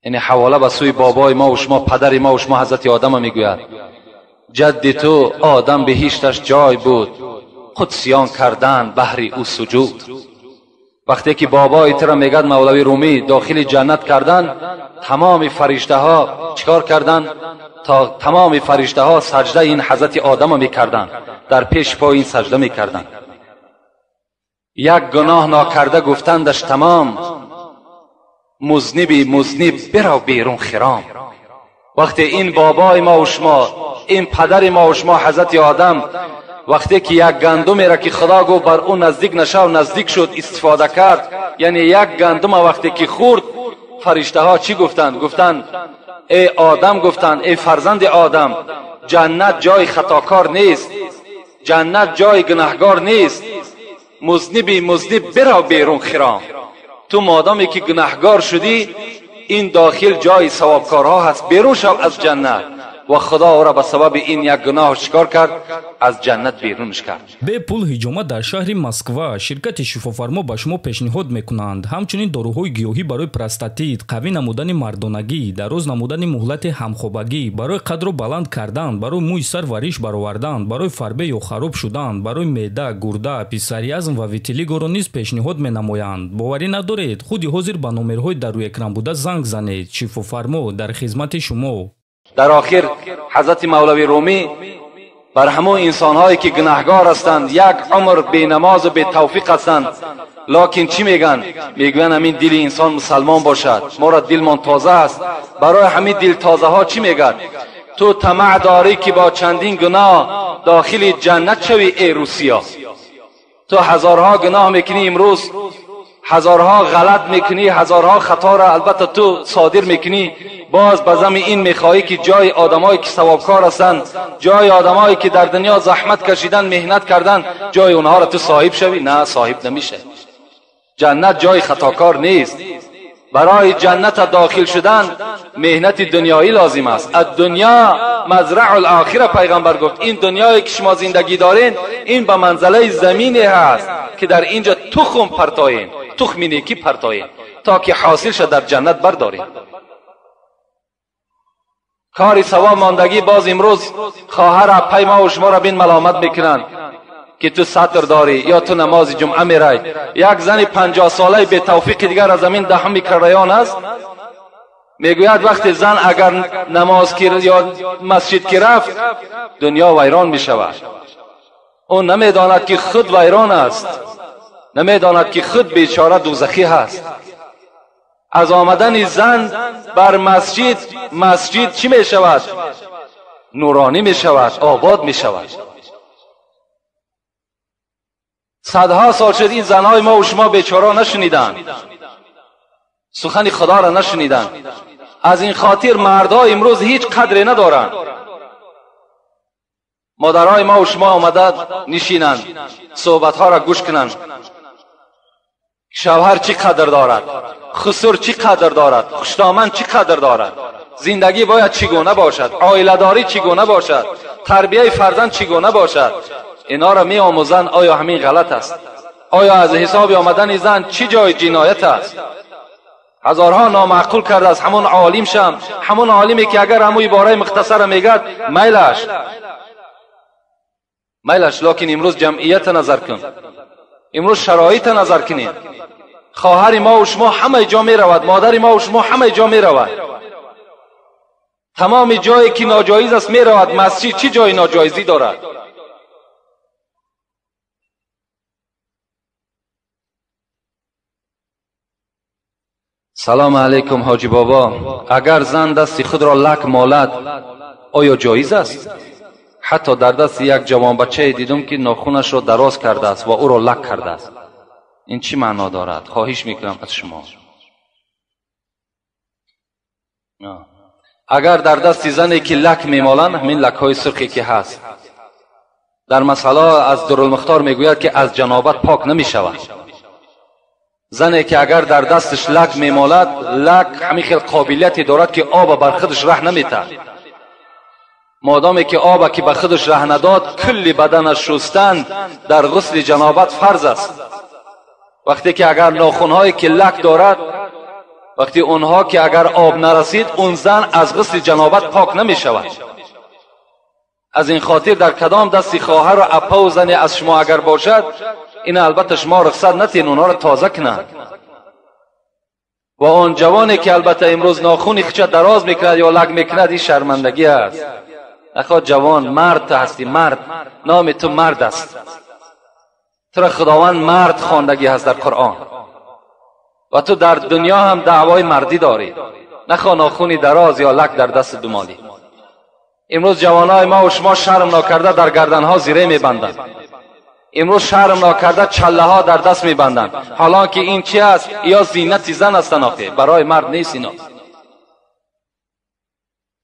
یعنی حواله به سوی بابای ما و شما، پدر ما و شما حضرت آدم میگوید. جد تو آدم بهشتش جای بود، قدسیان کردن بهر او سجود. وقتی که بابای تو را میگد مولوی رومی داخل جنت کردن، تمام فرشته ها چیکار کردن؟ تا تمام فرشته ها سجده این حضرت آدم میکردن، در پیش پای این سجده میکردن. یک گناه ناکرده گفتندش تمام، مذنبی مذنب برو بیرون خرام. وقتی این بابای ما و شما، این پدر ما و شما حضرت آدم، وقتی که یک گندمی را که خدا گفت بر او نزدیک نشو، نزدیک شد، استفاده کرد، یعنی یک گندم وقتی که خورد، فرشته ها چی گفتند؟ گفتند ای آدم، گفتند ای فرزند آدم، جنت جای خطاکار نیست، جنت جای گناهگار نیست، مذنبی مذنب برو بیرون خرام. تو مادامی که گناهگار شدی، این داخل جای ثوابکارها هست، بیرون شو از جنت. و خدا او را به سبب این یک گناه چیکار کرد؟ از جنت بیرونش کرد. Бепул ҳиҷома дар шаҳри Москва. Ширкати Шифофармо ба шумо пешниҳод мекунанд ҳамчунин доруҳои гиёҳӣ барои простатит, қавӣ намудани мардонагӣ, дароз намудани муҳлати ҳамхобагӣ, барои қадро баланд кардан, барои мӯи сар ва риш баровардан, барои фарбе ё хароб шудан, барои меъда, гурда, псориазм ва витилигоро низ пешниҳод менамоянд. Боварӣ надоред? Худи ҳозир ба номерҳои дар рӯи экран буда занг занед. Шифофармо дар хизмати шумо. در آخر حضرت مولوی رومی بر همون انسانهایی که گناهگار هستند، یک عمر بی نماز و بی توفیق هستند، لکن چی میگن؟ میگن همین دل انسان مسلمان باشد، ما را دلمان تازه است. برای همین دل تازه ها چی میگن؟ تو طمع داری که با چندین گناه داخل جنت شوی ای روسیا. تو هزارها گناه میکنی امروز، هزارها غلط میکنی، هزارها خطا را البته تو صادر میکنی، باز به زم این میخواهی که جای آدمایی که ثوابکار هستند، جای آدمایی که در دنیا زحمت کشیدن، مهنت کردن، جای اونها را تو صاحب شوی؟ نه، صاحب نمیشه. جنت جای خطاکار نیست. برای جنت داخل شدن مهنت دنیایی لازم است. الدنیا مزرع الاخره، پیغمبر گفت این دنیایی که شما زندگی دارین، این به منزله زمینی هست که در اینجا تخم پرتاین، تخم نیکی پرتاین تا که حاصل شد در جنت بردارین. کاری ثواب ماندگی. باز امروز خواهر پی ما و شما را بین ملامت میکنن که تو ستر داری یا تو نماز جمعه میرای. یک زن 50 ساله به توفیق دیگر از زمین دهم میکریان است، میگوید وقتی زن اگر نماز یا مسجد که رفت، دنیا ویران میشود. او نمیداند که خود ویران است، نمیداند که خود بیچاره دوزخی هست. از آمدن زن بر مسجد، مسجد چی می شود؟ نورانی می شود، آباد می شود. صدها سال شد این زنهای ما و شما بیچاره نشنیدن، سخن خدا را نشنیدن. از این خاطر مردها امروز هیچ قدری ندارند. مادرهای ما و شما آمده نشینند، صحبتها را گوش کنند. شوهر چی قدر دارد، خسر چی قدر دارد، خوشدامن چی قدر دارد، زندگی باید چگونه باشد، عائله داری چگونه باشد، تربیه فرزند چگونه باشد، اینا را می آموزند. آیا همین غلط است؟ آیا از حساب آمدن زن چی جای جنایت است؟ هزارها نامعقول کرده است. همون عالم شم، همون عالمی که اگر همون عباره مختصر میگد میلش میلش. لکن امروز جمعیت نظر کن، امروز شرایط نظر کنید. خواهر ما و شما همه جا می رود، مادر ما و شما همه جا می رود، تمام جایی که ناجایز است می رود. مسجد چی جای ناجایزی دارد؟ سلام علیکم حاجی بابا، اگر زن دست خود را لک مالد آیا جایز است؟ حتی در دست یک جوان بچه دیدم که ناخونش را دراز کرده است و او را لک کرده است. این چی معنا دارد؟ خواهش میکنم از شما. اگر در دست زنی که لک میمالند، همین لک های سرخی که هست، در مسئله از درالمختار میگوید که از جنابت پاک نمیشود. زنی که اگر در دستش لک میمالد، لک همین خیلی قابلیتی دارد که آب بر خودش ره نمیتد. مادامی که آب که به خودش ره نداد، کل بدنش شستن در غسل جنابت فرض است. وقتی که اگر ناخونهایی که لک دارد، وقتی اونها که اگر آب نرسید اون زن از غسل جنابت پاک نمی شود. از این خاطر در کدام دستی خواهر و اپا و زنی از شما اگر باشد، این البته شما رخصت نتین اونها را تازه کنند. و آن جوانی که البته امروز ناخونی خچه دراز میکند یا لگ میکند، این شرمندگی است. نخواد جوان، مرد تو هستی، مرد، نام تو مرد است، تو را خداوند مرد خواندگی هست در قرآن و تو در دنیا هم دعوای مردی داری. نخواه ناخونی دراز یا لک در دست دمالی. امروز جوانای ما و شما شرم ناکرده در گردنها زیره میبندند. امروز شرم ناکرده چله ها در دست میبندند. حالا که این چی است؟ یا زینت زن هستن آخه، برای مرد نیست اینا.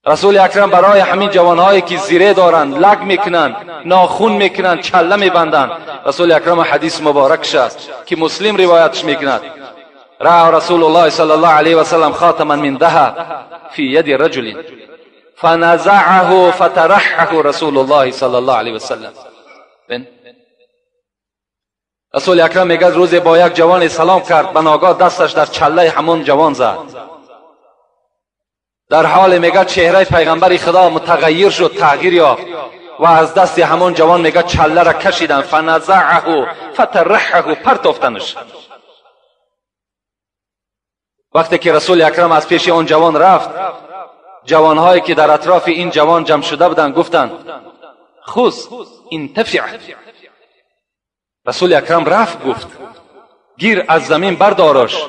رسول اکرم برای همین جوانهایی که زیره دارند، لگ میکنند، ناخون میکنند، چله میبندند، رسول اکرم حدیث مبارکش است که مسلم روایتش میکند: رأى رسول الله صلی الله علیه و سلم خاتما من ذهب فی ید رجل فنزعه فترحه رسول الله صلی الله علیه و سلم. رسول اکرم میگه روزی با یک جوان سلام کرد، به ناگاه دستش در چله همون جوان زد. در حال میگه چهره پیغمبر خدا متغیر شد، تغییر یافت و از دست همون جوان میگه چله را کشیدن، فنزعه فترحه، پرتافتنش. وقتی که رسول اکرم از پیش آن جوان رفت، جوانهایی که در اطراف این جوان جمع شده بودند گفتند خذ انتفع. رسول اکرم رفت گفت گیر از زمین بردارش،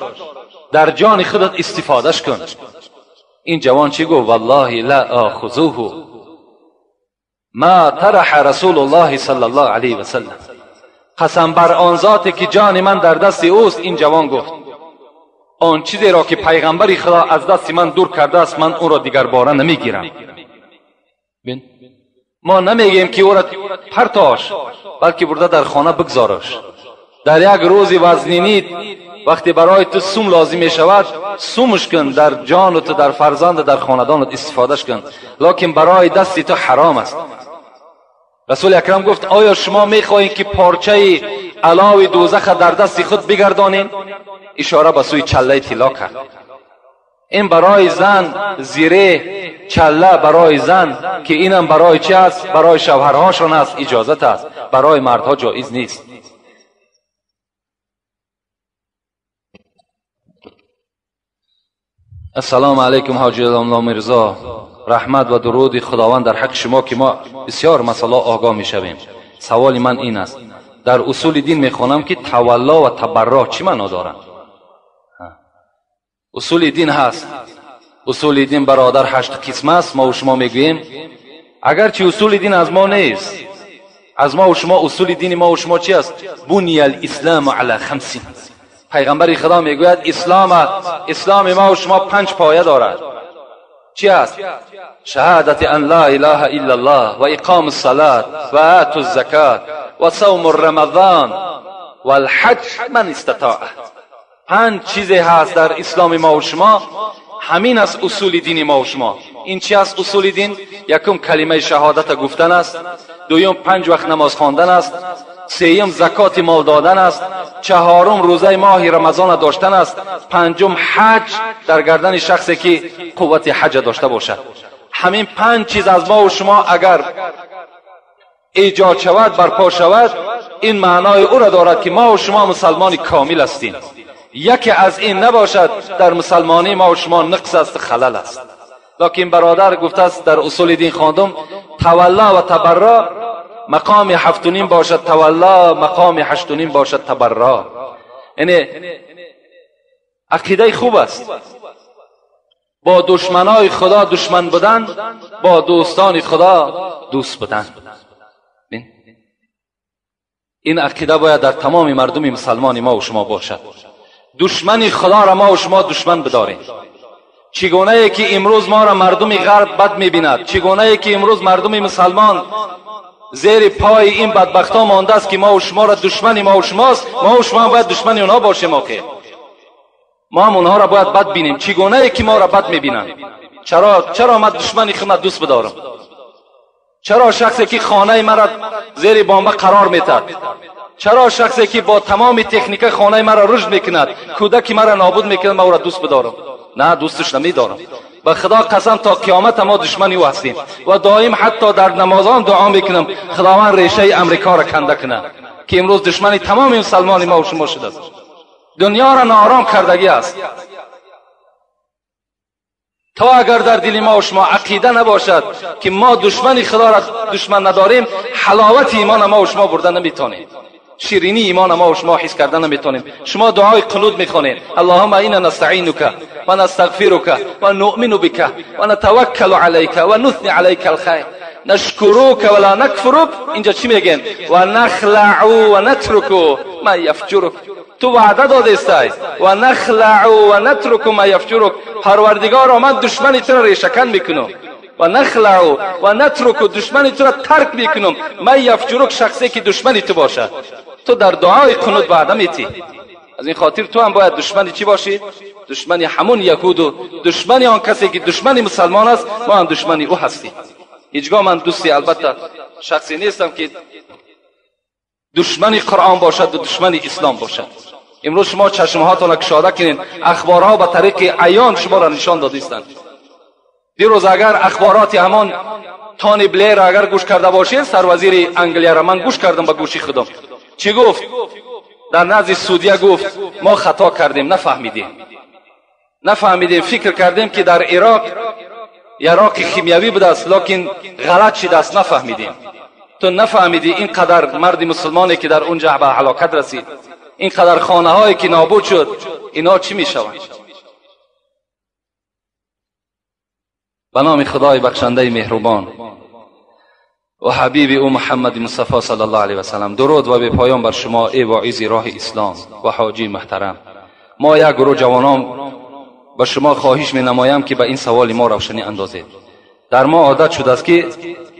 در جان خودت استفادهش کن. این جوان چی گفت؟ والله لا آخذوه ما طرح رسول الله صلی الله علیه و سلم. قسم بر آن ذاتی که جان من در دست اوست. این جوان گفت آن چیزی را که پیغمبر خدا از دست من دور کرده است، من او را دیگر باره نمیگیرم. ما نمیگیم که او را پرتاش، بلکه برده در خانه بگذارش. در یک روز وزنینیت وقتی برای تو سوم لازم می شود، سومش کن، در جان تو، در فرزند، در خاندانت استفادهش کن، لکن برای دستی تو حرام است. رسول اکرم گفت آیا شما میخواهید که پارچه علاوی دوزخ در دست خود بگردانین؟ اشاره به سوی چله طلا کرد. این برای زن زیره چله برای زن که اینم برای چی است؟ برای شوهرهاشان است، اجازت است، برای مردها جایز نیست. السلام علیکم حاجی الله میرزا، رحمت و درود خداوند در حق شما که ما بسیار مسئله آگاه میشویم. سوال من این است، در اصول دین میخوانم که تولا و تبرع چی معنا دارند؟ اصول دین هست. اصول دین برادر 8 قسم است. ما و شما میگوییم اگرچه اصول دین از ما نیست، از ما و شما اصول دین ما و شما چی است؟ بنی الاسلام علی 5. پیغمبر خدا میگوید اسلام ما و شما 5 پایه دارد. چی است؟ شهادت ان لا اله الا الله و اقام الصلاة و آت الزکات و صوم الرمضان و الحج من استطاع. 5 چیزی هست در اسلام ما و شما، همین است اصول دین ما و شما. این چی است اصول دین؟ یکم کلمه شهادت گفتن است، دویم 5 وقت نماز خواندن است، سیم زکات مال دادن است، چهارم روزه ماه رمضان داشتن است، پنجم حج در گردن شخصی که قوت حج داشته باشد. همین 5 چیز از ما و شما اگر ایجاد شود، برپا شود، این معنای او را دارد که ما و شما مسلمان کامل هستیم. یکی از این نباشد در مسلمانی ما و شما نقص است، خلل است. لکن برادر گفته است در اصول دین خواندم تولا و تبرع مقام 7.5 باشد تولا، مقام 8.5 باشد تبرع. یعنی عقیده خوب است. با دشمنای خدا دشمن بودن، با دوستان خدا دوست بودن. این عقیده باید در تمام مردم مسلمان ما و شما باشد. دشمن خدا را ما و شما دشمن بداریم. چگونه ای که امروز ما را مردم غرب بد میبیند، چگونه ای که امروز مردم مسلمان زیر پای این بدبختا مانده است که ما و شما را دشمن ما و شماست، ما و شما باید دشمن اونها باشیم. آخه ما هم اونها را باید بد بینیم. چگونه ای که ما را بد میبینند؟ چرا من دشمن خود دوست بدارم؟ چرا شخصی که خانه مرا زیر بمب قرار میدهد، چرا شخصی که با تمام تکنیک خانه مرا رشد میکند، کودک مرا نابود میکند، ما او را دوست بدارم؟ نه دوستش نمیدارم. به خدا قسم تا قیامت ما دشمنی او هستیم و دائم حتی در نمازان دعا میکنم خداوند ریشه امریکا را کنده کنه که امروز دشمنی تمام مسلمان ما و شما شده است. دنیا را ناآرام کردگی است. تا اگر در دل ما و شما عقیده نباشد که ما دشمنی خدا را دشمن نداریم، حلاوت ایمان ما و شما برده نمیتونیم، شیرینی ایمان ما و شما حس کرده نمیتونیم. شما دعای قنوت میخوانید، اللهم اینا نستعینک و نستغفرک و نؤمن بک و نتوکل علیک و نثنی علیک الخیر نشکرک ولا نکفرک. اینجا چی میگن؟ و نخلع و نترک ما یفجرک. تو وعده داده استای و نخلع و نترک ما یفجرک. پروردگارا من دشمنی تو را ریشه‌کن میکنم و نخلع و نترک، دشمنی تو را ترک میکنم، ما یفجرک، شخصی که دشمنی تو باشه. تو در دعای قنوت وعده میتی. از این خاطر تو هم باید دشمنی چی باشی؟ دشمنی همون یهود و دشمنی آن کسی که دشمنی مسلمان است، ما هم دشمنی او هستیم. هیچگاه من دوستی البته شخصی نیستم که دشمنی قرآن باشد و دشمنی اسلام باشد. امروز شما چشمهاتان را کشاده کنین، اخبارها به طریق عیان شما را نشان دادیستند. دیروز اگر اخبارات همان تانی بلیر اگر گوش کرده باشین، سروزیر انگلیا را من گوش کردم به گوشی خودم، چی گفت؟ در نزد سعودیه گفت ما خطا کردیم، نفهمیدیم، فکر کردیم که در عراق یراق خیمیوی بوده است، لکن غلط شده است، نفهمیدیم. تو نفهمیدی اینقدر مرد مسلمانی که در اونجا به هلاکت رسید، اینقدر خانه هایی که نابود شد، اینا چی میشوند؟ به نام خدای بخشنده مهربان و حبیب او محمد مصطفی صلی الله علیه و سلم، درود و به پایان بر شما ای واعظ راه اسلام و حاجی محترم. ما یک گروه جوانان به شما خواهش می نمایم که به این سوال ما روشنی اندازید. در ما عادت شده است که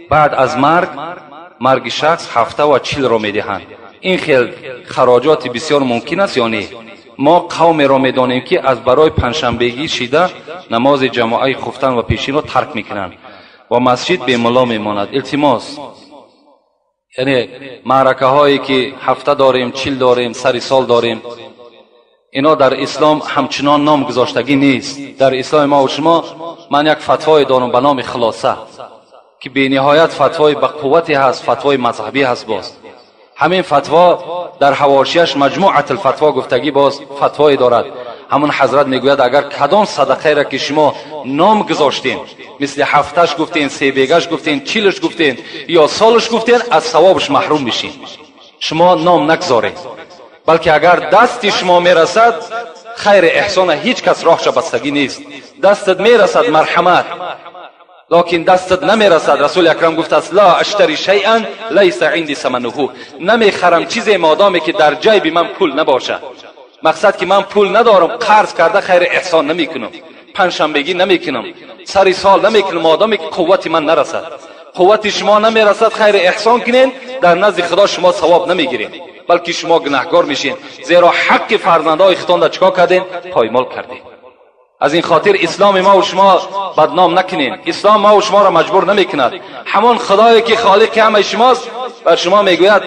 بعد از مرگ شخص 7 و 40 را می دهند. این خیل خراجات بسیار ممکن است یا نه؟ ما قوم را می دانیم که از برای پنجشنبگی شیده نماز جماعه خفتن و پیشین را ترک می کنند و مسجد به ملا می ماند. التماس، یعنی معرکه هایی که هفته داریم، 40 داریم، سر سال داریم، اینا در اسلام همچنان نام گذاشتگی نیست. در اسلام ما و شما من یک فتوای دارم به نام خلاصه که به نهایت فتوای به قوتی هست، فتوای مذهبی هست. باز همین فتوا در حواشیش مجموعه الفتوا گفتگی باز فتوای دارد. همون حضرت میگوید اگر کدام صدقه را که شما نام گذاشتین، مثل هفتش گفتین، 3 بیگش گفتین، 40 گفتین یا سالش گفتین، از ثوابش محروم میشین. شما نام نگذارید، بلکه اگر دست شما میرسد خیر احسان هیچ کس راهش بستگی نیست. دستت میرسد مرحمت، لکن دستت نمیرسد. رسول اکرم گفت است لا اشتری شیئا لیس عندی ثمنه، نمیخرم چیزی مادامی که در جیب من پول نباشه. مقصد که من پول ندارم، قرض کرده خیر احسان نمیکنم، پنجشنبگی نمیکنم، سری سال نمیکنم، مادامی که قوت من نرسد. قوت شما نمیرسد خیر احسان کنین، در نزد خدا شما ثواب نمیگیرین، بلکه شما گناهگار میشین، زیرا حق فرزندهای خودتان را چیکار کردین؟ پایمال کردین. از این خاطر اسلام ما و شما بدنام نکنین. اسلام ما و شما را مجبور نمیکند. همان خدایی که خالق همه شماست بر شما میگوید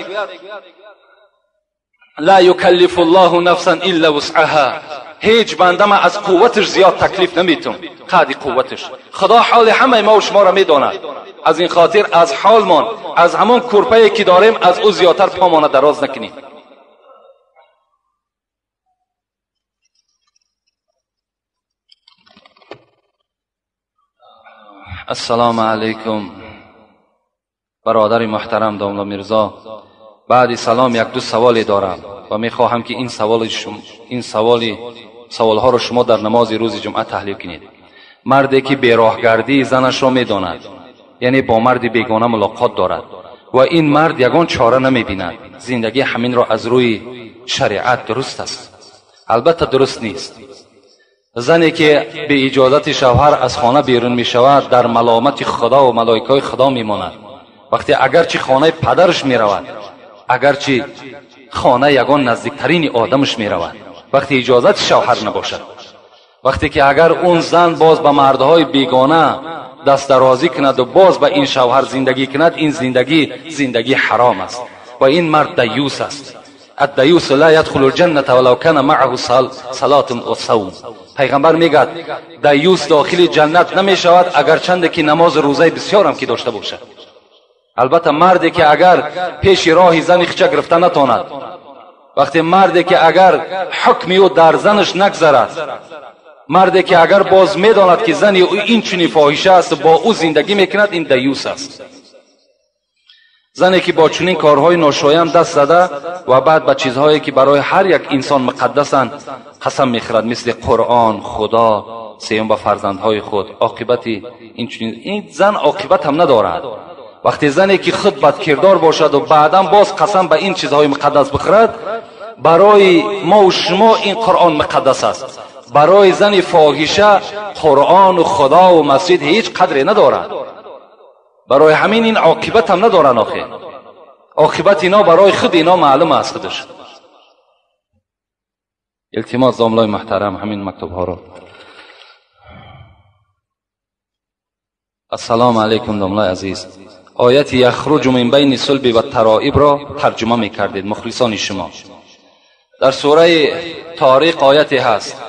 لا یکلف الله نفسا الا وسعها، هیچ بنده ما از قوتش زیاد تکلیف نمیتون، قدر قوتش. خدا حال همه ما و شما را میداند. از این خاطر از حالمان، از همان کرپه که داریم، از او زیادتر پامانه دراز نکنیم. السلام علیکم برادر محترم داملا میرزا. بعد سلام یک دو سوالی دارم و میخواهم که این سوالها رو شما در نماز روز جمعه تحلیل کنید. مردی که بیراهگردی زنش را میداند، یعنی با مرد بیگانه ملاقات دارد و این مرد یگان چاره نمیبیند، زندگی همین را از روی شریعت درست است؟ البته درست نیست. زنی که به اجازت شوهر از خانه بیرون می شود در ملامت خدا و ملائکه خدا می ماند. وقتی اگرچه خانه پدرش می رود، اگرچه خانه یگان نزدیکترین آدمش می رود، وقتی اجازت شوهر نباشد. وقتی که اگر اون زن باز به مردهای بیگانه دست درازی کند و باز به این شوهر زندگی کند، این زندگی زندگی حرام است و این مرد دیوس است. الدیوس لا يدخل الجنة ولو كان معه صلاة و صوم. پیغمبر میگد دیوس داخل جنت نمیشود اگرچند که نماز روزه بسیار هم که داشته باشد. البته مردی که اگر پیش راه زن خچه گرفته نتواند، وقتی مردی که اگر حکمی او در زنش نگذرد، مردی که اگر باز میداند که زنی او این چنین فاحشه است با او زندگی میکند، این دیوس است. زنی که با چنین کارهای ناشایم دست زده و بعد به چیزهایی که برای هر یک انسان مقدسند قسم میخورد، مثل قرآن، خدا، سیوم به فرزندهای خود، عاقبت این چنین این زن عاقبت هم ندارد. وقتی زنی که خود بدکردار باشد و بعدا باز قسم به این چیزهای مقدس بخورد، برای ما و شما این قرآن مقدس است، برای زن فاحشه قرآن و خدا و مسجد هیچ قدری ندارد. برای همین این عاقبت هم ندارن. آخه عاقبت اینا برای خود اینا معلوم است خودش. التماس داملای محترم همین مکتوب ها رو. السلام علیکم داملای عزیز. آیت یخرج من بین صلب و ترائب را ترجمه میکردید مخلصان شما. در سوره طارق آیتی هست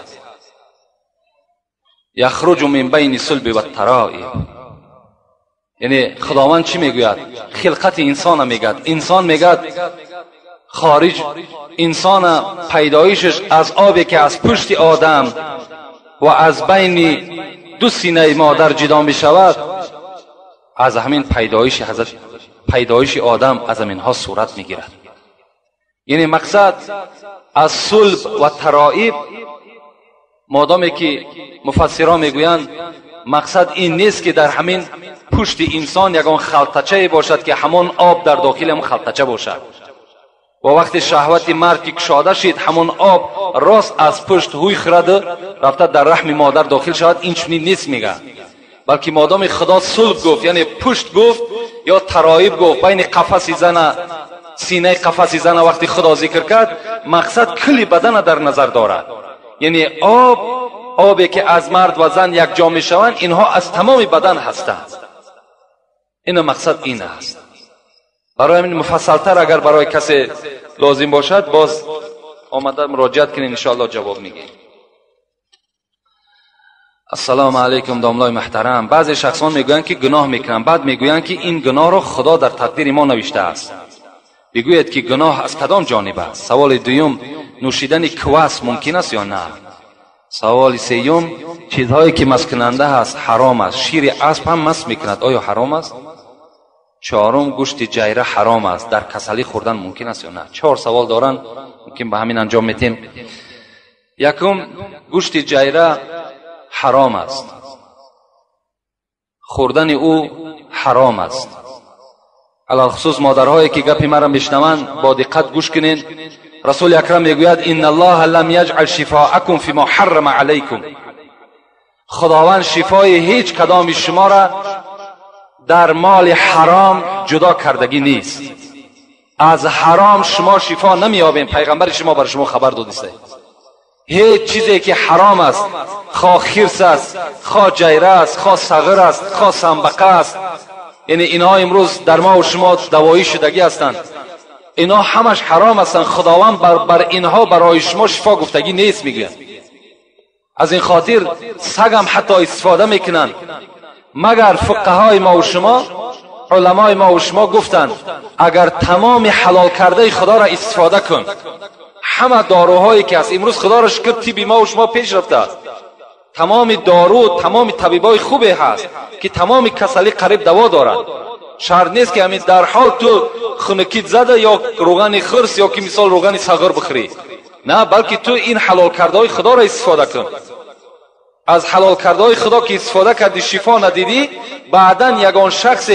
یخرج من بین صلب و ترائب، یعنی خداوند چی میگوید؟ خلقت انسان میگد. انسان میگد خارج، انسان پیدایشش از آبی که از پشت آدم و از بین دو سینه مادر جدا میشود، از همین پیدایش حضرت پیدایش آدم از همینها صورت میگیرد. یعنی مقصد از صلب و ترائب، مادامی که مفسران میگویند مقصد این نیست که در همین پشت انسان یگان خلطچه باشد که همان آب در داخل هم خلطچه باشد و وقتی شهوت مرد که کشاده شد همان آب راست از پشت هوی خورد رفته در رحم مادر داخل شود، این چنین نیست میگه، بلکه مادام خدا صلب گفت یعنی پشت گفت یا ترائب گفت، بین قفس زن سینه قفس زن وقتی خدا ذکر کرد مقصد کلی بدن در نظر دارد، یعنی آب، آبی که از مرد و زن یک جا میشوند اینها از تمام بدن هستند. این مقصد این است. برای همین مفصلتر اگر برای کسی لازم باشد باز آمده مراجعت کنین انشاءالله جواب میگیم. السلام علیکم داملای محترم. بعضی شخصان میگویند که گناه میکنن، بعد میگویند که این گناه را خدا در تقدیر ما نوشته است. بگوید که گناه از کدام جانب است؟ سوال دوم، نوشیدن کواس ممکن است یا نه؟ سوال سیوم، چیزهایی که مسکننده است حرام است، شیر اسب هم مس میکند، آیا حرام است؟ چهارم، گوشت جیره حرام است، در کسلی خوردن ممکن است یا نه؟ چهار سوال دارن، ممکن به همین انجام میتیم. یکم، گوشت جیره حرام است، خوردن او حرام است. علی‌الخصوص مادرهایی که گپی مرا میشنوند با دقت گوش کنین. رسول اکرم میگوید ان الله لم یجعل شفاءکم فیما حرم علیکم، خداوند شفای هیچ کدام شما را در مال حرام جدا کردگی نیست. از حرام شما شفا نمیابین، پیغمبر شما بر شما خبر دادیسته. هیچ چیزی که حرام است، خواه خرس است، خواه جیره است، خواه صغر است، خواه سنبقه است، یعنی اینها امروز در ما و شما دوایی شدگی هستند، اینا همش حرام هستند. خداوند بر اینها برای شما شفا گفتگی نیست میگه. از این خاطر سگ هم حتی استفاده میکنن، مگر فقهای ما و شما، علمای ما و شما گفتند اگر تمام حلال کرده خدا را استفاده کن، همه داروهایی که هست امروز خدا را شکر طب ما و شما پیش رفته است، تمام دارو، تمام طبیبای خوبی هست که تمام کسلی قریب دوا دارد. شرط نیست که همین در حال تو خنکیت زده یا روغن خرس یا که مثال روغن صغر بخری، نه، بلکه تو این حلال کرده های خدا را استفاده کن. از حلال کرده های خدا که استفاده کردی شفا ندیدی، بعدا یگان شخص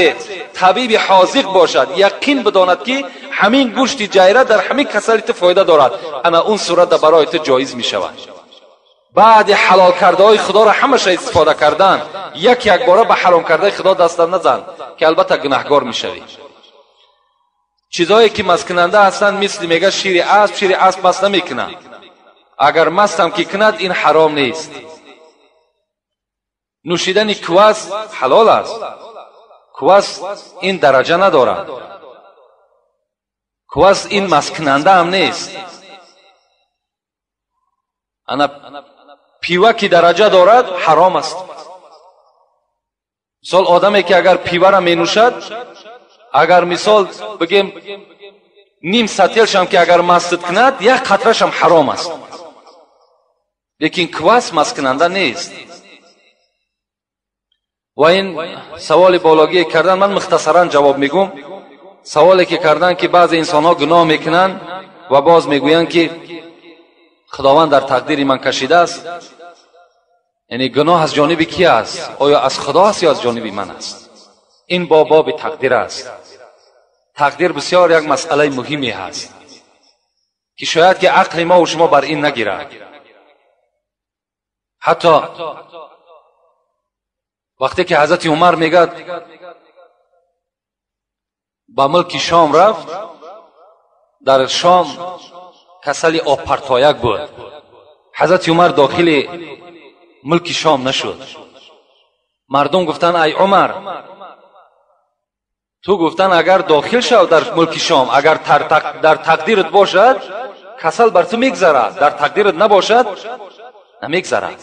طبیب حاذق باشد یقین بداند که همین گوشت جیره در همین کسلی تو فایده دارد، انا اون صورت برای تو جایز می شود. بعد حلال کرده های خدا را همش استفاده کردن، یک یک باره به حرام کرده خدا دست نزن که البته گناهگار میشوی. چیزهایی که مسکننده هستند مثل میگه شیر اسب، شیر اسب مست نمیکنه، اگر مست هم که کند این حرام نیست. نوشیدن کواس حلال است، کواس این درجه ندارد. Квас ин масткунанда ҳам нест. Ана пива ки дараҷа дорад, ҳаром аст. Мисол, одаме ки агар пивара менӯшад, агар, мисол бигем, ним сателшам ки агар мастит кунад, як қатрашам ҳаром аст. Лекин квас масткунанда нест. Ва ин саволи бологие кардан, ман мухтасаран ҷавоб мегӯм. Саволе ки кардан, ки баъзе инсонҳо гуноҳ мекунанд ва боз мегӯянд, ки Худованд дар тақдири ман кашидааст. Яъне гуноҳ аз ҷониби ки аст? Оё аз Худо аст ё аз ҷониби ман аст? Ин бо боби тақдир аст. Тақдир бисёр як масъалаи муҳиме ҳаст, ки шояд ки ақли мо шумо бар ин нагирад. Ҳатто вақте ки ҳазрати Умар мегӯяд, ба мулки Шом рафт, дар Шом касали обпартояк буд. Ҳазрати Умар дохили мулки Шом нашуд. Мардум гуфтанд: «Ай Умар, ту, гуфтанд, агар дохил шав дар мулки Шом, агар дар тақдират бошад, касал бар ту мегзарад, дар тақдират набошад, намегзарад».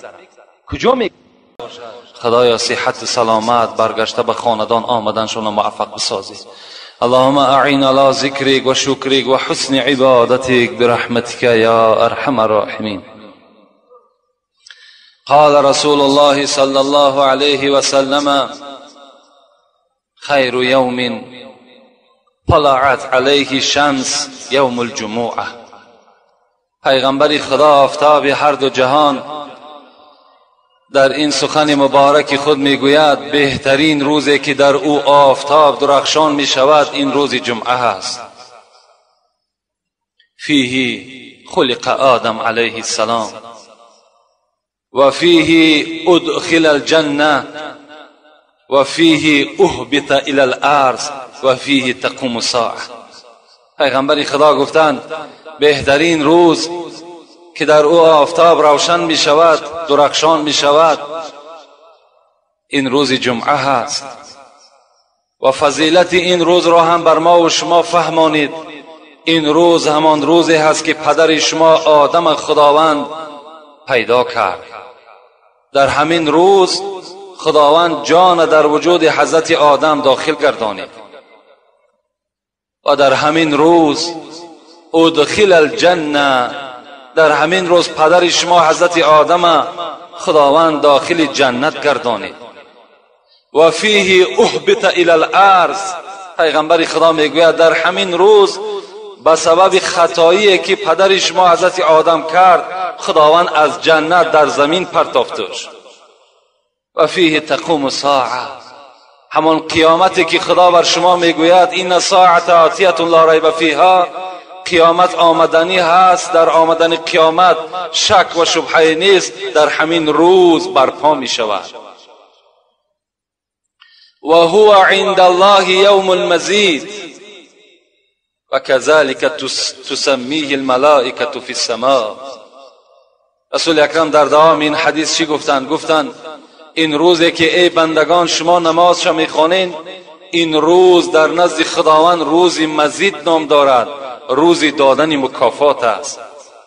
Куҷо ме Худоё, сиҳату саломат баргашта ба хонадон омаданшонро муваффақ бисозӣ. اللهم أعنا على ذكرك وشكرك وحسن عبادتك برحمتك يا أرحم الراحمين. قال رسول الله صلى الله عليه وسلم: خير يوم طلعت عليه الشمس يوم الجمعة. پیغمبر خدا، آفتاب هر دو جهان، در این سخن مبارک خود میگوید: بهترین روزی که در او آفتاب درخشان می شود، این روز جمعه است. فیه خلق آدم علیه السلام و فیه ادخل الجنه و فیه اهبط الى الارض و فیه تقوم الساعه. پیغمبر خدا گفتند: بهترین روز که در او آفتاب روشن می شود، درخشان می شود، این روز جمعه هست. و فضیلت این روز را هم بر ما و شما فهمانید. این روز همان روزی هست که پدر شما آدم خداوند پیدا کرد. در همین روز خداوند جان در وجود حضرت آدم داخل گردانید و در همین روز ادخل الجنه، در همین روز پدر شما حضرت آدم خداوند داخل جنت گردانید. و فیه اهبط الى الارض. پیغمبر خدا میگوید در همین روز به سبب خطایی که پدر شما حضرت آدم کرد، خداوند از جنت در زمین پرتافتش. و فیه تقوم الساعه. همان قیامتی که خدا بر شما میگوید ان الساعة آتیة لا ریب فیها، قیامت آمدنی هست، در آمدن قیامت شک و شبهه نیست، در همین روز برپا می شود. و هو عند الله یوم المزید و كذلك تسمیه الملائکة فی السماء. رسول اکرم در دوام این حدیث چی گفتند؟ گفتند این روزی که ای بندگان شما نمازش میخوانین، این روز در نزد خداوند روز مزید نام دارد. روزی دادن مکافات است،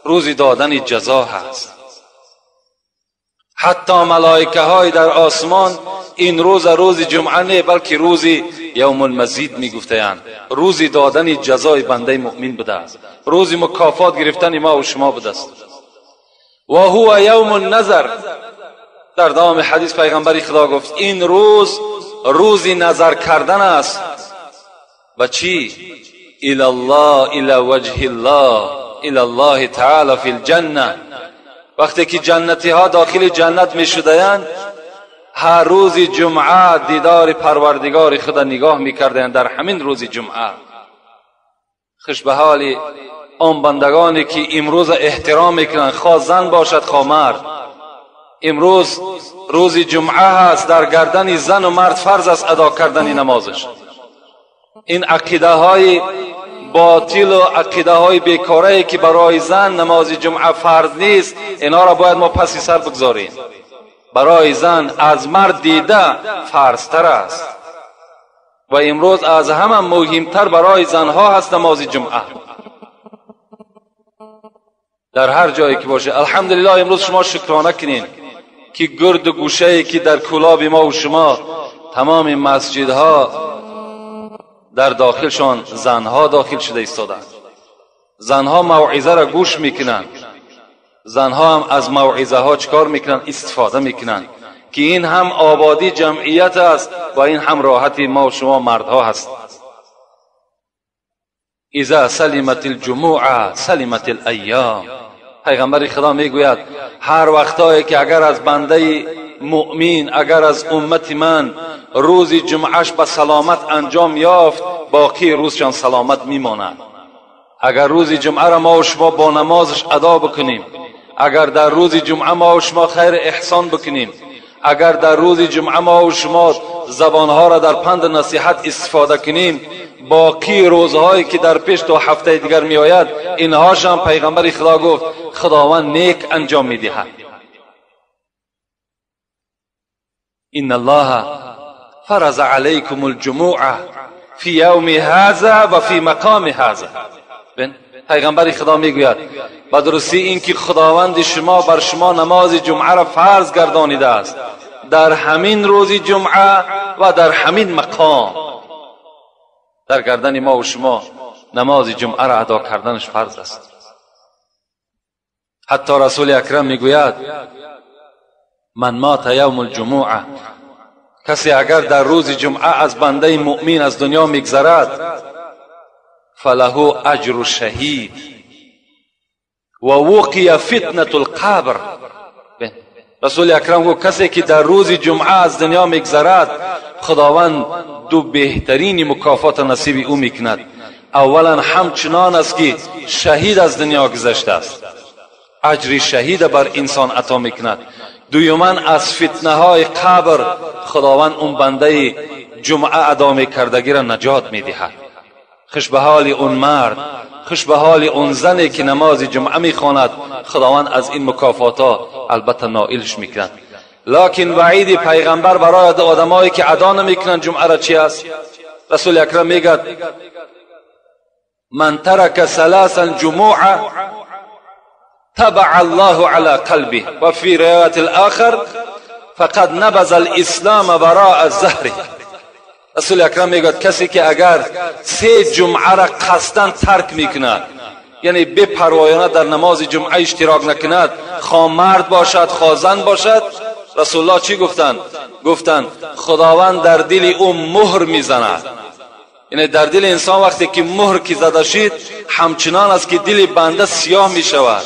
روزی دادن جزا هست. حتی ملائکه های در آسمان این روز روز جمعه نه، بلکه روزی یوم المزید میگفتند. روزی دادن جزای بنده مؤمن بوده است، روزی مکافات گرفتن ما و شما بوده است. و هو یوم النظر. در دوام حدیث پیغمبر خدا گفت این روز روزی نظر کردن است. و چی؟ الى الله، الى وجه الله، الى الله تعالی فی الجنه. وقتی که جنتی ها داخل جنت می شدند، هر روز جمعه دیدار پروردگار خود نگاه می کردند. در همین روز جمعه. خوش به حال آن بندگانی که امروز احترام میکنند، خواه زن باشد خواه مرد. امروز روز جمعه هست، در گردن زن و مرد فرض است ادا کردن نمازش. این عقیده های باطل و عقیده های بیکاره که برای زن نماز جمعه فرض نیست، اینا را باید ما پسی سر بگذاریم. برای زن از مرد دیده فرض تر است. و امروز از همه مهمتر برای زنها هست نماز جمعه در هر جایی که باشه. الحمدلله امروز شما شکرانه کنین که گرد و گوشه که در کولاب ما و شما تمام مسجدها در داخلشان زنها داخل شده ایستادند. زنها موعظه را گوش میکنند، زنها هم از موعظه ها چکار میکنند؟ استفاده میکنند که این هم آبادی جمعیت است و این هم راحتی ما و شما مردها هست. اذا سلمت الجموع سلمت الایام. پیغمبر خدا میگوید هر وقتایی که اگر از بنده مؤمن، اگر از امت من روز جمعهش به سلامت انجام یافت، باقی روزشان سلامت میماند. اگر روز جمعه را ما و شما با نمازش ادا بکنیم، اگر در روز جمعه ما و شما خیر احسان بکنیم، اگر در روز جمعه ما و شما زبانها را در پند نصیحت استفاده کنیم، باقی روزهایی که در پیش تا هفته دیگر می آید، اینهاش هم پیغمبر خدا گفت خداوند نیک انجام می دهد. ان الله فرض علیکم الجموع فی یوم هذا و فی مقام هذا. پیغمبر خدا میگوید به درستی اینکه خداوند شما بر شما نماز جمعه را فرض گردانیده است در همین روز جمعه و در همین مقام. در گردن ما و شما نماز جمعه را ادا کردنش فرض است. حتی رسول اکرم میگوید من مات یوم الجمعه، کسی اگر در روز جمعه از بنده مؤمن از دنیا میگذرد، فله اجر شهید و وقی فتنة القبر. رسول اکرم گفت کسی که در روز جمعه از دنیا میگذرد، خداوند دو بهترین مکافات نصیب او میکند. اولا همچنان است که شهید از دنیا گذشته است، اجر شهید بر انسان عطا میکند. دوما از فتنه های قبر خداوند اون بنده جمعه ادا میکردگی را نجات میدهد. خوش به حال اون مرد، خوش به حال اون زنی که نماز جمعه میخواند، خداوند از این مکافات ها البته نائلش میکند. لکن وعید پیغمبر برای آدمایی که ادا نمیکنند جمعه را چی است؟ رسول اکرم میگه من ترک ثلاثا جمعه تبع الله على قلبه و فی روایت الاخر فقد نبذ الاسلام وراء ظهره. رسول اکرم میگوید کسی که اگر سه جمعه را قصداً ترک میکند، یعنی بپروایانه در نماز جمعه اشتراک نکند، خواه مرد باشد خواه زن باشد، رسول الله چی گفتند؟ گفتند خداوند در دل او مهر میزند. یعنی در دل انسان وقتی که مهر که زده شد، همچنان است که دل بنده سیاه میشود.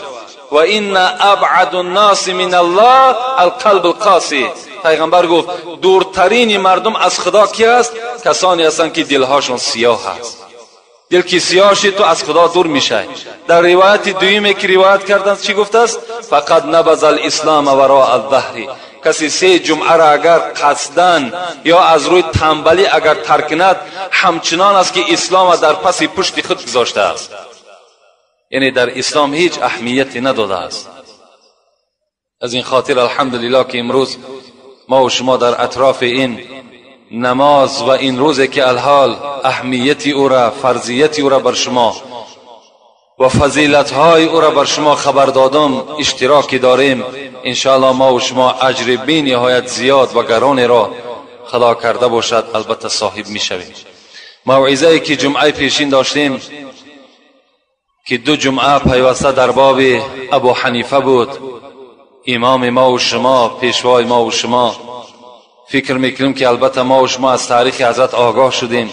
و این ابعد الناس من الله القلب القاسی. پیغمبر گفت دورترین مردم از خدا کی است؟ کسانی هستند که دلهاشون سیاه است. دل که سیاه شد تو از خدا دور میشی. در روایت دویمی که روایت کردند چی گفته است؟ فقط نبذ الاسلام وراء الظهر. کسی سه جمعه را اگر قصداً یا از روی تنبلی اگر ترک کند، همچنان است که اسلام در پس پشت خود گذاشته است. یعنی در اسلام هیچ اهمیتی نداده است. از این خاطر الحمدلله که امروز ما و شما در اطراف این نماز و این روزی که الحال اهمیتی او را، فرضیتی او را بر شما و فضیلت های او را بر شما خبر دادم اشتراکی داریم. انشاءالله ما و شما اجر بی نهایت زیاد و گران را خدا کرده باشد البته صاحب می شویم. موعظه که جمعه پیشین داشتیم که دو جمعه پیوسته در باب ابو حنیفه بود، امام ما و شما، پیشوای ما و شما. فکر میکنیم که البته ما و شما از تاریخ حضرت آگاه شدیم،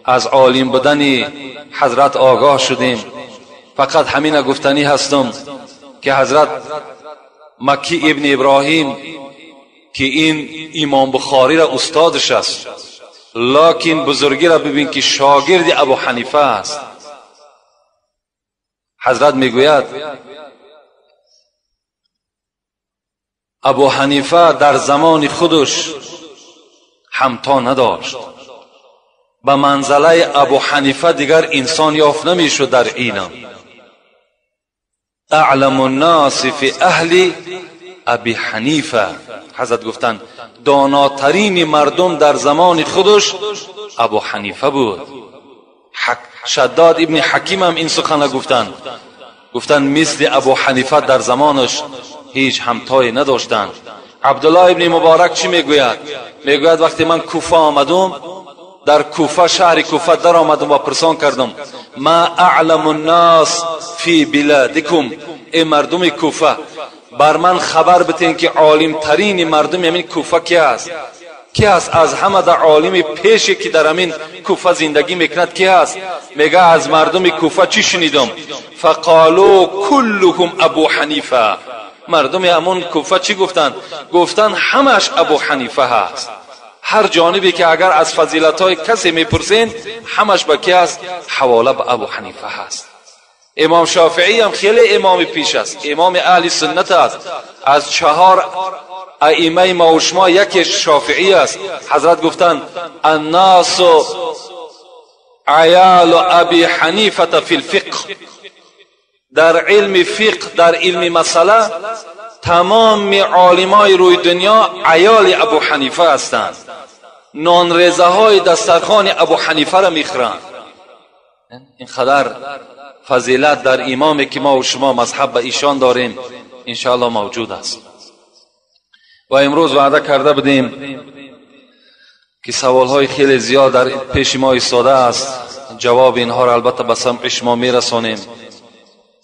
از عالم بودن حضرت آگاه شدیم. فقط همین گفتنی هستم که حضرت مکی ابن ابراهیم که این امام بخاری را استادش است، لکن بزرگی را ببین که شاگرد ابو حنیفه است. حضرت میگوید ابو حنیفه در زمان خودش همتا نداشت، به منزله ابو حنیفه دیگر انسان یافت نمیشد در اینم. اعلم الناس فی اهل ابی حنیفه. حضرت گفتند داناترین مردم در زمان خودش Абу Ҳанифа буд. Шаддод ибни Ҳаким ҳам ин сухана гуфтанд. Гуфтанд мисли Абу Ҳанифа дар замонаш ҳеҷ ҳамтое надоштанд. Абдуллоҳ ибни Муборак чӣ мегӯяд? Мегӯяд вақте ман Куфа омадум, дар Куфа, шаҳри Куфа дар омадум ва пурсон кардум: ма аъламу ннас фи биладикум, эй мардуми Куфа, бар ман хабар битен ки олимтарини мардуми ҳамин Куфа ки аст? Ки аст аз ҳама дар олими пеше ки дар ҳамин Куфа зиндагӣ мекунад ки аст? Мега аз мардуми Куфа чӣ шунидум? Фақолу куллуҳум Абу Ҳанифа. Мардуми ҳамон Куфа чӣ гуфтанд? Гуфтанд ҳамаш Абу Ҳанифа ҳаст. Ҳар ҷонибе ки агар аз фазилатҳои касе мепурсен, ҳамаш ба ки аст? Ҳавола ба Абу Ҳанифа ҳаст. Имом Шофиӣ ҳам хеле имоми пеш аст, имоми аҳли суннат аст. Аз чаҳор аимаи ма ва шумо яке Шофиӣ аст. Ҳазрат гуфтанд: аннасу аялу Аби Ҳанифата фи лфиқҳ. Дар илми фиқҳ, дар илми масъала тамоми олимои рӯи дунё аёли Абу Ҳанифа ҳастанд. Нонрезаҳои дастархони Абу Ҳанифаро мехӯранд. Ин қадар фазилат дар имоме ки мо ва шумо мазҳаб ба ишон дорем, иншоаллоҳ мавҷуд аст. Ва имрӯз ваъда карда будем ки саволҳои хеле зиёд дар пеши мо истода аст. Ҷавоби инҳоро албатта ба самъи шумо мерасонем,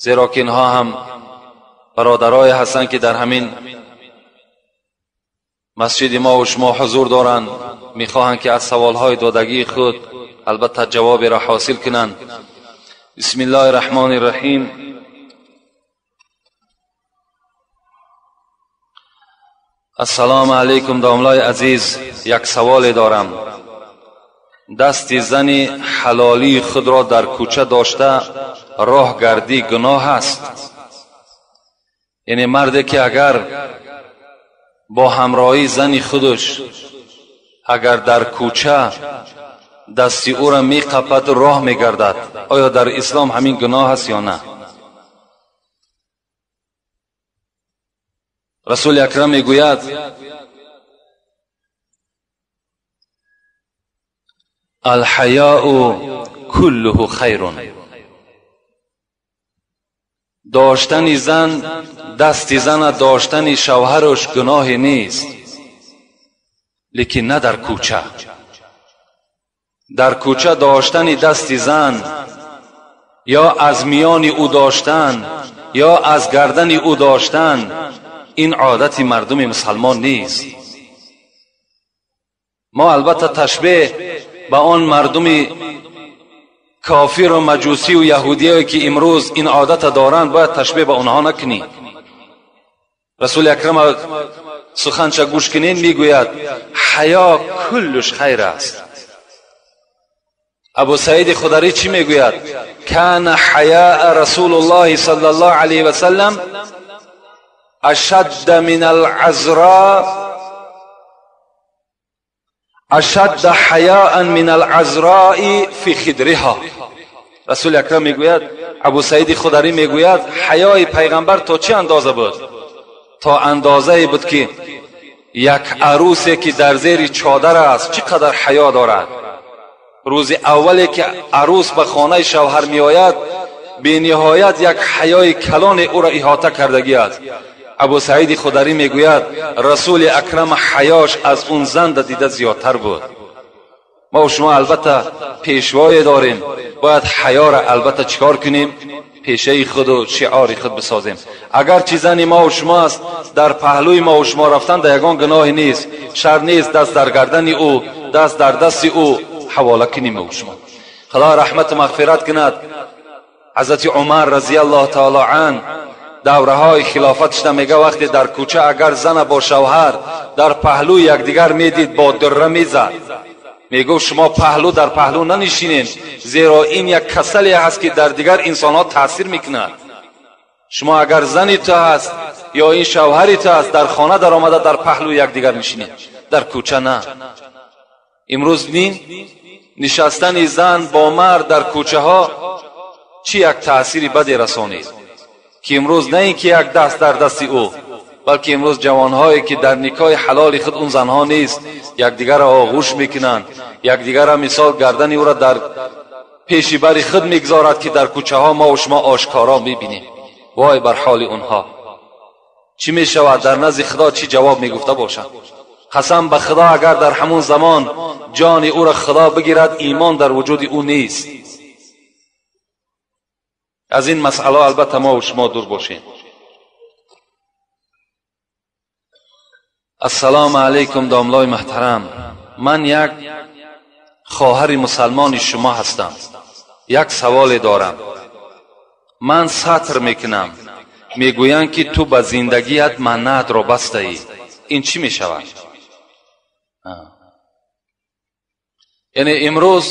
зеро ки инҳо ҳам бародарое ҳастанд ки дар ҳамин масҷиди мо ва шумо ҳузур доранд, мехоҳанд ки аз саволҳои додагии худ албатта ҷавоберо ҳосил кунанд. بسم الله الرحمن الرحیم. السلام علیکم داملای عزیز، یک سوال دارم. دست زن حلالی خود را در کوچه داشته راه گردی گناه است؟ یعنی مرد که اگر با همراهی زن خودش اگر در کوچه دستی او را می قپد راه می گردد، آیا در اسلام همین گناه است یا نه؟ رسول اکرم می گوید الحیاء کله خیر. داشتن زن، دست زن داشتن شوهرش گناه نیست، لیکن نه در کوچه. در کوچه داشتن دست زن یا از میان او داشتن یا از گردن او داشتن، این عادت مردم مسلمان نیست. ما البته تشبیه به آن مردم کافر و مجوسی و یهودی که امروز این عادت دارند باید تشبیه به آنها نکنیم. رسول اکرم سخنش گوش کنین، میگوید حیا کلش خیر است. ابو سعید خدری چی میگوید؟ کان حیاء رسول الله صلی الله علیه و سلم اشد من العذراء، اشد حیاء من العذراء فی خدرها. رسول اکرم میگوید، ابو سعید خدری میگوید حیای پیغمبر تا چه اندازه بود؟ تا اندازه بود که یک عروسی که در زیر چادر است چقدر حیا دارد. روز اولی که عروس به خانه شوهر می آید به نهایت یک حیای کلان او را احاطه کردگی است. ابو سعید خدری میگوید رسول اکرم حیاش از اون زن دیده زیادتر بود. ما و شما البته پیشوای داریم، باید حیا را البته چیکار کنیم؟ پیشه خود و شعار خود بسازیم. اگر چی زن ما و شما است در پهلوی ما و شما رفتن در یگان گناه نیست، شر نیست، دست در گردن او، دست در دست او حواله کنیم و شما. خدا رحمت و مغفرت کند حضرت عمر رضی الله تعالی عنه دوره های خلافتش میگه وقتی در کوچه اگر زن با شوهر در پهلوی یکدیگر میدید با دره میزد، میگفت شما پهلو در پهلو ننشینین، زیرا این یک کسلی هست که در دیگر انسان ها تاثیر میکند. شما اگر زنی تو هست یا این شوهری تو هست در خانه در آمده در پهلو یکدیگر نشینید، در کوچه نه. امروز نین نشستن زن با مرد در کوچه ها چی یک تاثیر بدی رسانید که امروز نه اینکه یک دست در دست او، Балки имрӯз ҷавонҳое ки дар никоҳи ҳалоли худ он занҳо нест, якдигарро оғӯш мекунанд, якдигарро мисол гардани ӯро дар пеши бари худ мегузорад, ки дар кӯчаҳо мо ва шумо ошкоро мебинем. Вой бар ҳоли онҳо! Чӣ мешавад дар назди Худо? Чӣ ҷавоб мегуфта бошанд? Қасам ба Худо, агар дар ҳамон замон ҷони ӯро Худо бигирад, имон дар вуҷуди ӯ нест. Аз ин масъала албатта мо ва шумо дур бошем. Ассалому алайкум, домлои муҳтарам. Ман як хоҳари мусалмони шумо ҳастам. Як саволе дорам. Ман сатр мекунам, мегӯянд ки ту ба зиндагият маннатро бастаӣ. Ин чӣ мешавад? Яъне имрӯз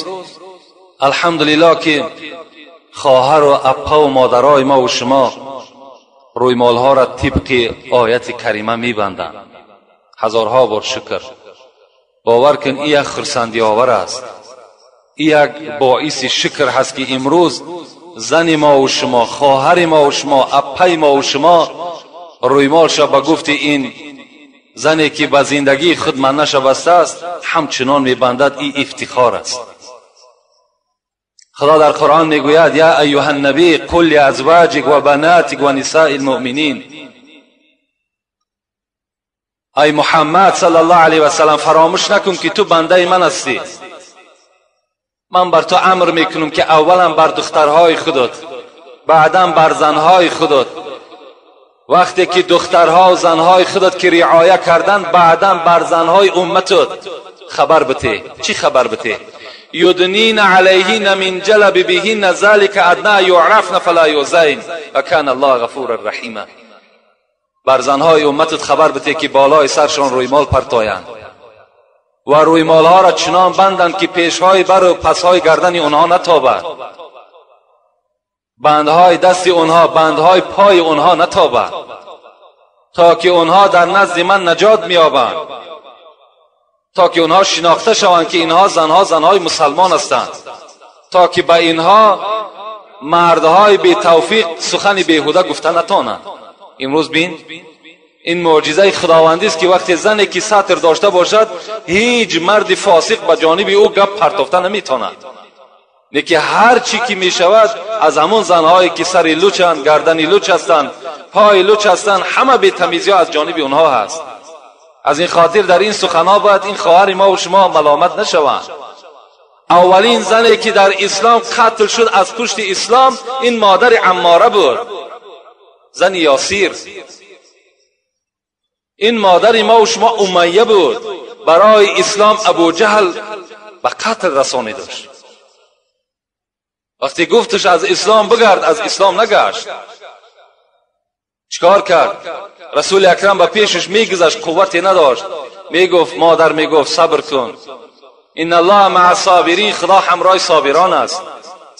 алҳамдулиллоҳ ки хоҳару аппаву модарои мо ва шумо рӯймолҳоро тибқи ояти карима мебанданд. Ҳазорҳо бор шукр. Бовар кун, ин як хурсандиовар аст, ин як боиси шукр ҳаст, ки имрӯз зани мо ва шумо, хоҳари мо ва шумо, аппаи мо ва шумо рӯймолша ба гуфти ин зане ки ба зиндагии худ маннаша бастааст, ҳамчунон мебандад. Ин ифтихор аст. Худо дар Қуръон мегӯяд: я айюҳа ннабӣ қул лиазваҷик ва банатик ва нисаи лмуъминин. Ай Муҳаммад саллаллоҳу алайҳи васаллам, фаромӯш накун ки ту бандаи ман ҳастӣ. Ман бар ту амр мекунам ки аввалан бар духтарҳои худат, баъдан бар занҳои худат. Вақте ки духтарҳо занҳои худат ки риоя карданд, баъдан бар занҳои умматат хабар бите. Чӣ хабар бите? Юднина алайҳинна мин ҷалабибиҳинна залика адна юърафна фала юзайн ва кана аллоҳу ғафуран раҳима. Бар занҳои умматат хабар бите ки болои саршон рӯймол партоянд ва рӯймолҳоро чунон банданд ки пешҳои бару пасҳои гардани онҳо натобад, бандҳои дасти онҳо, бандҳои пои онҳо натобад, то ки онҳо дар назди ман наҷот меёбанд, то ки онҳо шинохта шаванд ки инҳо занҳо занҳои мусалмон ҳастанд, то ки ба инҳо мардҳои бетавфиқ сухани беҳуда гуфта натонанд. Имрӯз бин, ин мӯъҷизаи худовандист ки вақте зане ки сатр дошта бошад, ҳеҷ марди фосиқ ба ҷониби ӯ гап партофта наметавонад. Лекин ҳар чӣ ки мешавад, аз ҳамон занҳое ки сари лучанд, гардани луч ҳастанд, пои луч ҳастанд, ҳама бетамизиҳо аз ҷониби онҳо ҳаст. Аз ин хотир дар ин суханҳо бояд ин хоҳари мо ва шумо маломат нашаванд. Аввалин зане ки дар ислом қатл шуд аз пушти ислом, ин модари Аммора буд, зани Ёсир. Ин модари мо ва шумо Умайя буд. Барои ислом Абуҷаҳл ба қатл расонидаш. Вақте гуфташ аз ислом бигард, аз ислом нагашт. Чикор кард? Расули акрам ба пешаш мегузашт, қуввате надошт. Мегуфт, модар мегуфт, сабр кун, инна аллоҳа маа собирин, Худо ҳамроҳи собирон аст.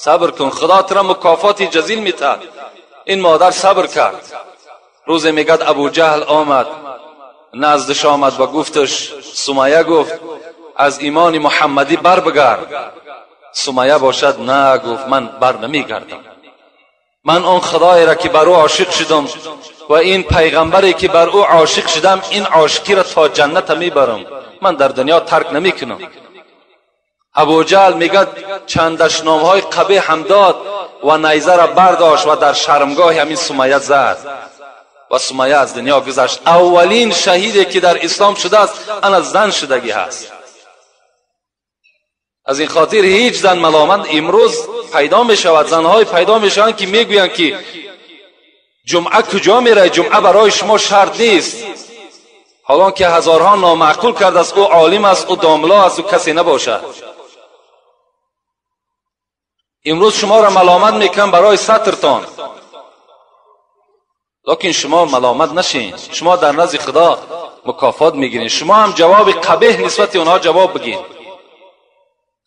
Сабр кун, Худо туро мукофоти ҷазил метаҳад. Ин модар сабр кард. Рӯзе мегӯяд Абуҷаҳл омад, наздаш омад ва гуфташ, Сумайя гуфт, аз имони муҳаммадӣ бар бигард. Сумайя бошад на, гуфт, ман бар намегардам. Ман он худоеро ки бар ӯ ошиқ шудам ва ин пайғамбаре ки бар ӯ ошиқ шудам, ин ошиқиро то ҷанната мебарам. Ман дар дунё тарк намекунам. Абуҷаҳл мегӯяд чанд дашномҳои қабеҳ ҳам дод ва найзаро бардошт ва дар шармгоҳи ҳамин Сумайя зад ва Сумайя аз дунё гузашт. Аввалин шаҳиде ки дар ислом шудааст, ана зан шудагӣ ҳаст. Аз ин хотир ҳеҷ зан маломат имрӯз пайдо мешавад. Занҳое пайдо мешаванд ки мегӯянд ки ҷумъа куҷо меравед, ҷумъа барои шумо шарт нест. Ҳолон ки ҳазорҳо номаъқул кардааст, ӯ олим аст, ӯ домло аст, ӯ касе набошад. Имрӯз шуморо маломат мекунам барои сатртон, лекин шумо маломат нашин. Шумо дар назди Худо мукофот мегиред. Шумо ҳам ҷавоби қабеҳ нисбати онҳо ҷавоб бигин.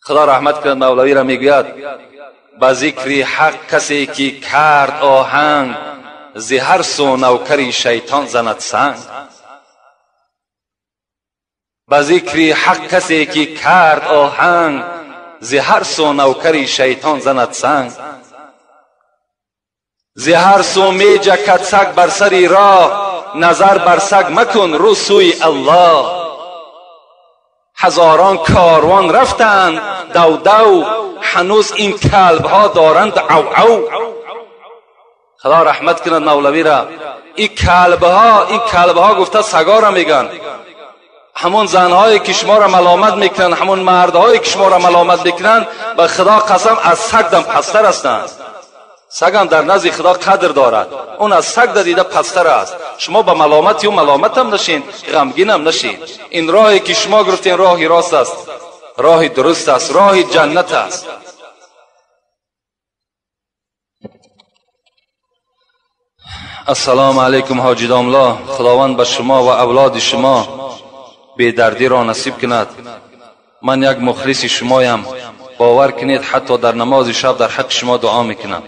Худо раҳмат кунад мавлавиро, мегӯяд: ба зикри ҳақ касе ки кард оҳанг, зи ҳар су навкари шайтон занад санг. Ба зикри ҳақ касе ки кард оҳанг, зи ҳар су навкари шайтон занад санг. Зи ҳар су меҷакад саг бар сари роҳ, назар бар саг макун, рӯ сӯи Аллоҳ. Ҳазорон корвон рафтанд дав-дав, ҳанӯз ин калбҳо доранд ав-ав. Худо раҳмат кунад мавлавиро. Ин калбҳо гуфта сагора мегӯянд. Ҳамон занҳое ки шуморо маломат мекунанд, ҳамон мардҳое ки шуморо маломат мекунанд, ба Худо қасам аз саг дам пасттар ҳастанд. Сагам дар назди Худо қадр дорад, он аз саг дида пасттар аст. Шумо ба маломати ӯ маломатам нашин, ғамгинам нашин. Ин роҳе ки шумо гирифтен роҳи рост аст, роҳи дуруст аст, роҳи ҷаннат аст. Ассалому алайкум ҳоҷи домло. Худованд ба шумо ва авлоди шумо бедардиро насиб кунад. Ман як мухлиси шумоям. Бовар кунед, ҳатто дар намози шаб дар ҳаққи шумо дуо мекунам.